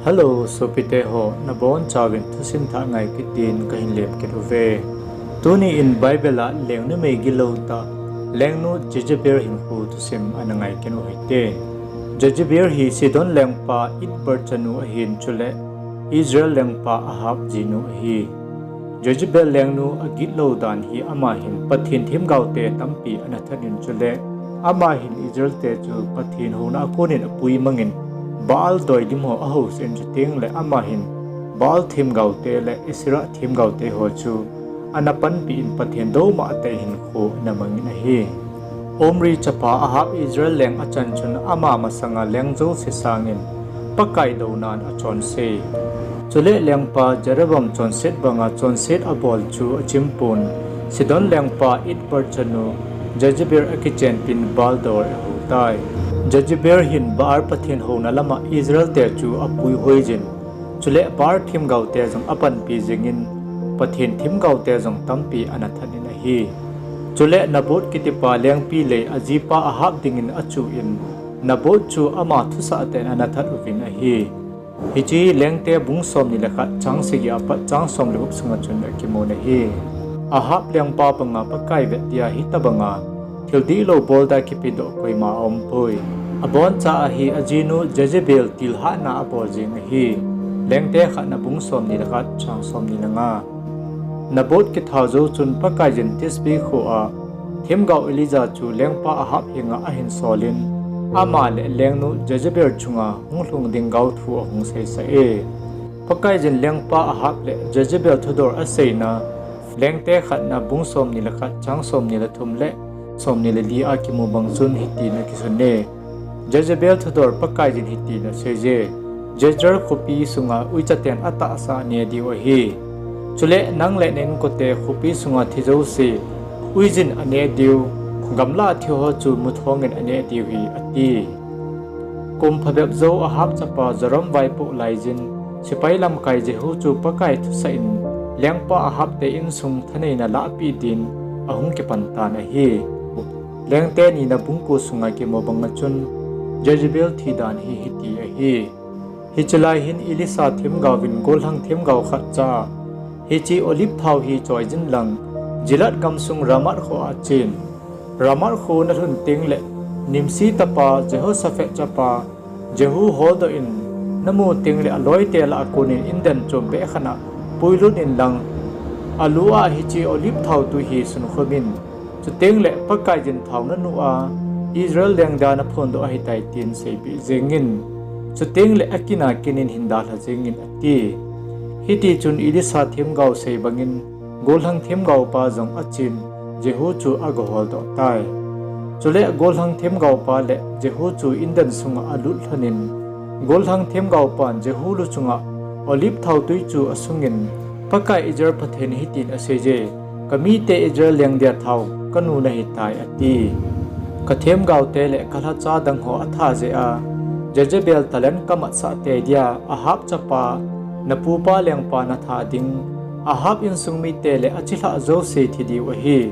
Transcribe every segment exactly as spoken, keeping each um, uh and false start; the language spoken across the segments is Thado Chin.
Hello, sopite ho, nabonchauvin thusim thah ngai kit din kahin lem kit uve. Tuni in Bible a leng numei gilou tah, lengnu Jezebel hinkho thusim ana ngai kit u hite. Jezebel hi Sidon lengpa Idbor chanu ahin, chule Israel lengpa Ahab jinu ahi. Jezebel lengnu agitlou dan hi ama hin Pathen themgaote tampi ana that in, chule ama hin Israelte chu Pathen houna a konin apui mangin, Baal doilim ho ahousah in, chutengle ama hin Baal themgaote le Asherah themgaote ho chu ana panpi in, Pathen douma tah hinkho ana mangin ahi. Omri chapa Ahab Israel leng achan chun ama masanga leng jouse sangin Pakai dounan achonse. Chule lengpa Jeroboam chonset banga chonset abol chu achimpon, Sidon lengpa Idbor chanu Jezebel akichenpin Baal dor ahoutai. Jezebel hin Baal pathen houna lama Israelte chu apuihoiyin, chule Baal themgaote jong apanpi jingin, Pathen themgaote jong tampi ana that in ahi. Chule Naboth kitipa lengpi lei ajipa Ahab dingin achuh in, Naboth chu ama thusah tah in ana that uvin ahi. Hiche Lengte bung somni le khat chang sagi apat chang somle gup sunga chun akimun ahi. Ahab lengpa banga Pakai vet dia hitobanga thil dihlou bol dia kipedoh koima aumpoi. Aboncha ahi, ajinu Jezebel tilhahna abol jeng ahi. Lengte khatna bung somni le khat chang somni le nga. Naboth kithajou chun Pakaiyin Tisbe khoa themgao Elijah chu lengpa Ahab henga ahin solin, ama le lengnu Jezebel chunga hunglhung ding gaothu ahung seisah e. Pakaiyin lengpa Ahab le Jezebel thudol aseina, Lengte khatna bung somni le khat chang somni le thum le somni le li a kimu bang chun hitin akisun e. Jezebel thudol Pakaiyin hitin aseiye, Jezreel khopi sunga uichaten atahsa aneh diu ahi. Chule nang le na inkote khopi sunga thi jouse uiyin aneh diu, gamlah a thiho chu muthongin aneh diu ahi, ati. Kum phabep jou Ahab chapa Joram vaipoh laiyin, sepai lamkai Jehu chu Pakai thusah in, lengpa Ahab te insung thaneina lahpeh din ahung kipan tan ahi. Lengte nina bung ko sunga kimu banga chun, Jezebel thidan hi hiti ahi. Hiche lai hin Elisha themgaovin gollhang themgao khat cha, hiche olive thao hi choiyin lang, Gilead gamsung Ramoth khoa achen. Ramoth kho nalhun tengle, Nimshi tapa Jehoshaphat chapa Jehu holdoh in, namu tengle aloite lah a konin indan chompeh khat a puilut inlang, alu a hiche olive thao twi hi sunkhumin, chutengle Pakaiyin thao nanu a Israel leng dia naphondoh ahitai tin seipeh jengin, chutengle akin a kinin hin dalha jengin, ati. Hitichun Elisha themgao sei bangin, gollhang themgaopa jong achen, Jehu chu agaholdoh tai. Chule gollhang themgaopa le Jehu chu indan sunga alut lhonin, gollhang themgaopan Jehu luchunga olive thao twi chu asungin, Pakai Israel Pathen in hitin aseiye, kamite Israel leng dia thao kanu nahitai, ati. Kathemgaote le kalhacha dang ho atha jeh a, Jezebel talent kamatsah tei dia Ahab chapa, napupa lengpa natha ding, Ahab insung mite le achilhah jouse thi diu ahi.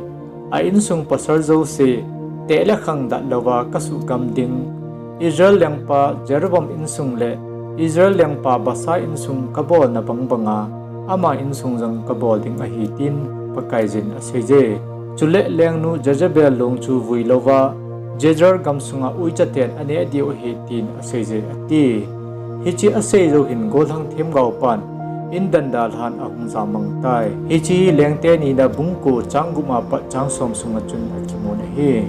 A insung pasal jouse, teh le khang dat louva kasuhgam ding. Israel lengpa Jeroboam insung le Israel lengpa Baasha insung kabolna bangbanga, ama insung jong kabol ding ahi, tin Pakaiyin aseiye. Chule lengnu Jezebel long chu vui louva, Jezreel gamsunga uichaten aneh diu ahi, tin aseiye, ati. Hiche asei jou hin gollhang themgaopan indan dalhan ahung jammang tai. Hiche hi Lengte nina bung ko chang gup a pat chang som sunga chun akimun ahi.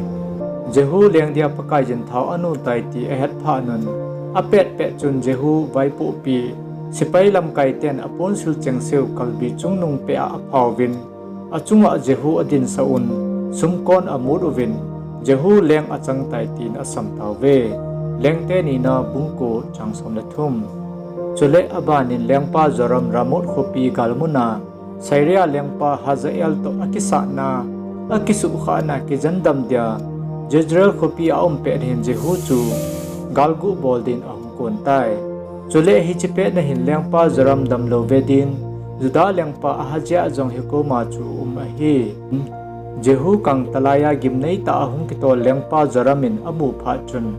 Jehu leng dia Pakaiyin thao anu tai ti ahet phat un, apetpet chun Jehu vaipohpi sepai lamkaiten aponsil chengseu kalbi chungnung peh a aphauvin, achunga Jehu adinsah un, sumkon amut uvin, Jehu leng achang tai tin asam tauve. Lengte nina bung ko chang som le thum. Chule abanin lengpa Joram Ramoth khopi galmuna Syria lengpa Hazael toh akisatna, akisuhkhahna kijendam dia Jezreel khopi a aumpet hin Jehu chu galguh bol din ahung kon tai. Chule hiche petna hin lengpa Joram damlou ve din, Judah lengpa Ahaziah jong hikoma chu um ahi. Jehu kangtalaiya gimneitah a hung kitol lengpa Joram in amu phat chun,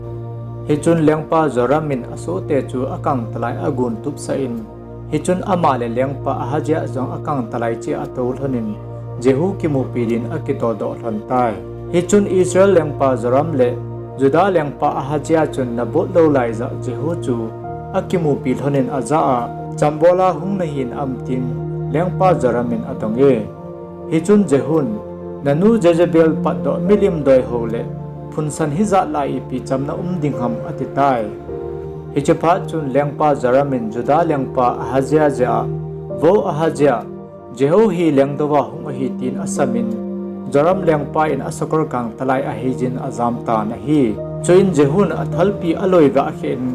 Hichun lengpa Joram in asohte chu akangtalai agon tupsah in, hichun ama le lengpa Ahazia jong akangtalai cheh a atou lhonin, Jehu kimupi din akitoldoh lhon tai. Hichun Israel lengpa Joram le Judah lengpa Ahazia chun Naboth lou laijah Jehu chu akimupi lhonin ajah a, Chambola hung nahin am? tin lengpa Joram in adong e. Hichun Jehun, Nanu Jezebel patdoh milim doiho le phunsan hijat lai ipi chamna um ding ham? ati tai. Hiche phat chun lengpa Joram in Judah lengpa Ahazia jeh a, Vo Ahazia, Jehu hi lengdouva hung ahi, tin asamin, Joram lengpa in asakol kangtalai aheijin ajam tan ahi. Chuin Jehun athalpi aloi gah khen,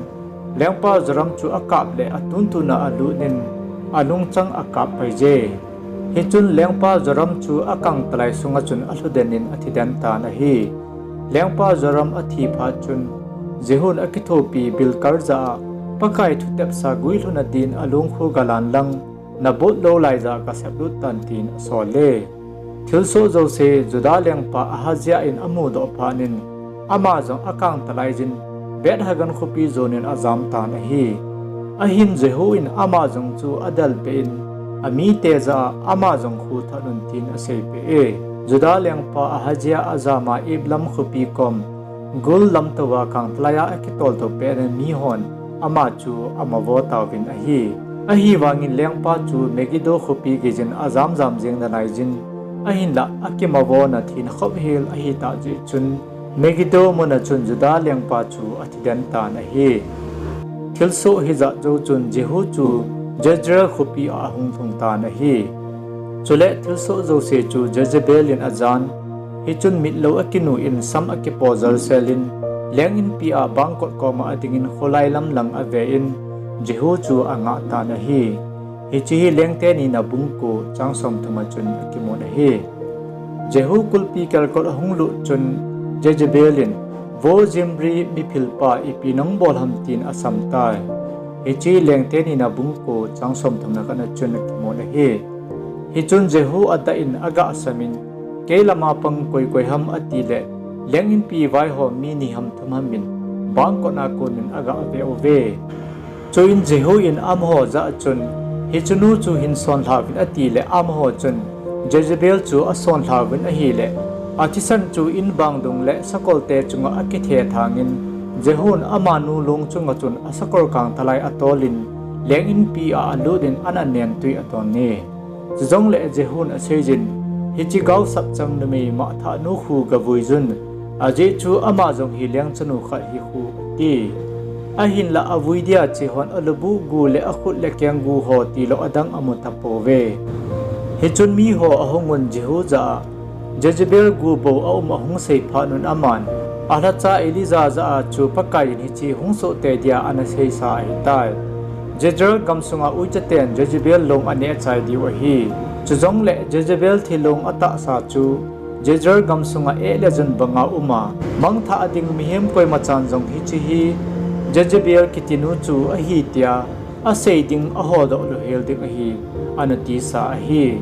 lengpa Joram chu akap le atuntuna alutnin, anungchang akap paije. Hichun lengpa Joram chu akangtalai sunga chun alhudenin athiden tan ahi. Lengpa Joram athi phat chun, Jehun akithopi Bilkar jah a, Pakai thutepsa guilhunna din alungkhu galan lang, Naboth lou laijah gaseplut tan, tin asol e. Thilsoh jouse Judah lengpa Ahazia in amudoh phatnin, ama jong akangtalaiyin, Beth-hagan khopi jonin ajam tan ahi. Ahin Jehu in ama jong chu adelpeh in, amite jah a, Ama jong khu thatnun, tin aseipeh e. Judah lengpa Ahazia ajama Ephraim khopi kom, Gur lamtouva kangtalai a akitoldo pehna mihon ama chu amavo tauvin ahi. Ahivangin lengpa chu Megiddo khopi geiyin ajamjam jeng nalaiyin, ahinlah akimavona thina khop hel ahitah jeh chun, Megiddo muna chun Judah lengpa chu athiden tan ahi. Thilsoh hijat jou chun Jehu chu Jezreel khopi a ahung lhung tan ahi. Chule thilsoh jouse chu Jezebel in ajan, hichun mitlou akinu in sam akipo jalselin, leng inpi a bangkot koma adingin kholai lam lang avein, Jehu chu angah tan ahi. Hiche hi Lengte nina bung ko chang somthum a chun akimun ahi. Jehu kulpi kelkot ahung lut chun Jezebel in, Vo Zimri miphilpa, ipi nabol ham? tin asam tai. Hiche Lengte nina bung ko chang somthumna khatna chun akimun ahi. Hichun Jehu adah in agah samin, Kei lama pang koi koi ham? atile, leng inpi vaiho mi ni ham thum hamin bangkotna konin agah veuve. Chuin Jehu in amaho jah a chun, Hichenu chu hin sonlhauvin, atile amaho chun Jezebel chu asonlhauvin ahile, athisan chu inbang dung le sakolte chunga akithethangin, Jehun amanu long chunga chun asakol kangtalai atolin, leng inpi a alutin ana nentui aton e. Chujongle Jehun aseiyin, Hiche gaosap chang numei mahthah nu khu gavuiyun, ajeh chu ama jong hi lengchanu khat hi khu, ati. Ahinlah avui dia chehon alubuh gu le akhut le keng gu ho tilou adang amu tapouve. Hichun miho ahungun Jehu jah a, Jezebel gu bou aum ahung sei phatnun aman, alhacha Elija jah a chu Pakaiyin hiche hung soh tei dia ana seisa ahitai. Jezreel gamsunga uichaten Jezebel long aneh chai diu ahi. Chujongle Jezebel thilong atahsa chu Jezreel gamsunga ehlejun banga uma, mangthah ding mihem koimachan jong hiche hi Jezebel kitinu chu ahi tia asei ding ahodoh louhel ding ahi, ana tisa ahi.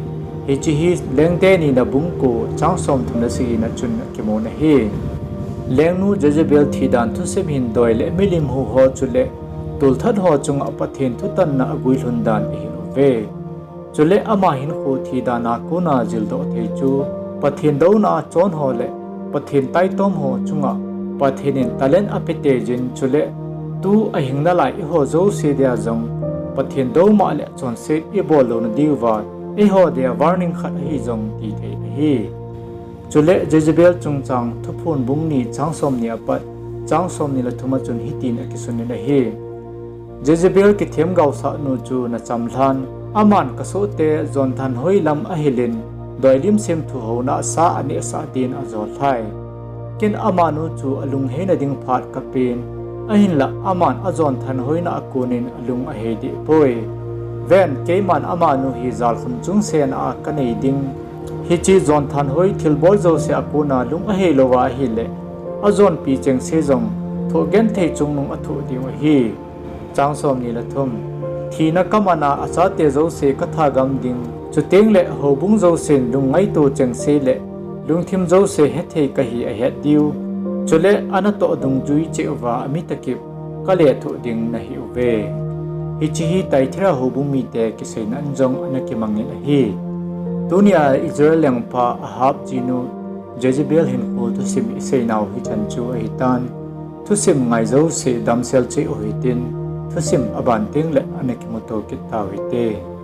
Hiche hi Lengte nina bung ko chang somthum le sagina chun akimun ahi. Lengnu Jezebel thidan thusim hin doi le milim huhho chule tolthat ho chunga Pathen thutanna aguilhun dan ihinuve. Chule ama hinkho thidan a kona jildoh thei chu Pathen douna a chonho le Pathen taitomho chunga Pathen in talent apeteiyin chule tu ahing nalai eiho jouse dia jong Pathen doumah le chonset ibol louna diuva eiho dia warning khat ahi jong tithei ahi. Chule Jezebel chungchang Thuphon bung ni chang somni apat chang somni le thum a chun hitin akisunin ahi. Jezebel kithemgaosahnu chu nachamlhan, aman kasohte jonthanhoi lam ahilin, doilim semthu houna sa anehsah din ajolhai. Ken amanu chu alungheina ding phat kapen, ahinlah aman ajonthanhoina a konin alung aheidehpoi. Ven, keiman amanu hi jalkhum chungsena a kanei ding, hiche jonthanhoi thilbol jouse a kona lung aheilouva ahile, ajonpi chengse jong thohgenthei chungnung athoh diu ahi. Chang somni le thum. Thina kamana achate jouse kathagam ding, chutengle houbung jousen lungngaito chengse le lungthim jouse hethei kahi ahet diu. Chule anatoh dungjui cheh uva ami takip kalethuh ding nahiuve. Hiche hi Thyatira houbung mite kiseina in jong ana kimangin ahi. Tunia Israel lengpa Ahab jinu Jezebel hinkho thusim iseinau hichan chu ahitan. Thusim ngai jouse damsel cheh uhitin, thusim aban tengle ana kimuto kit tauhite.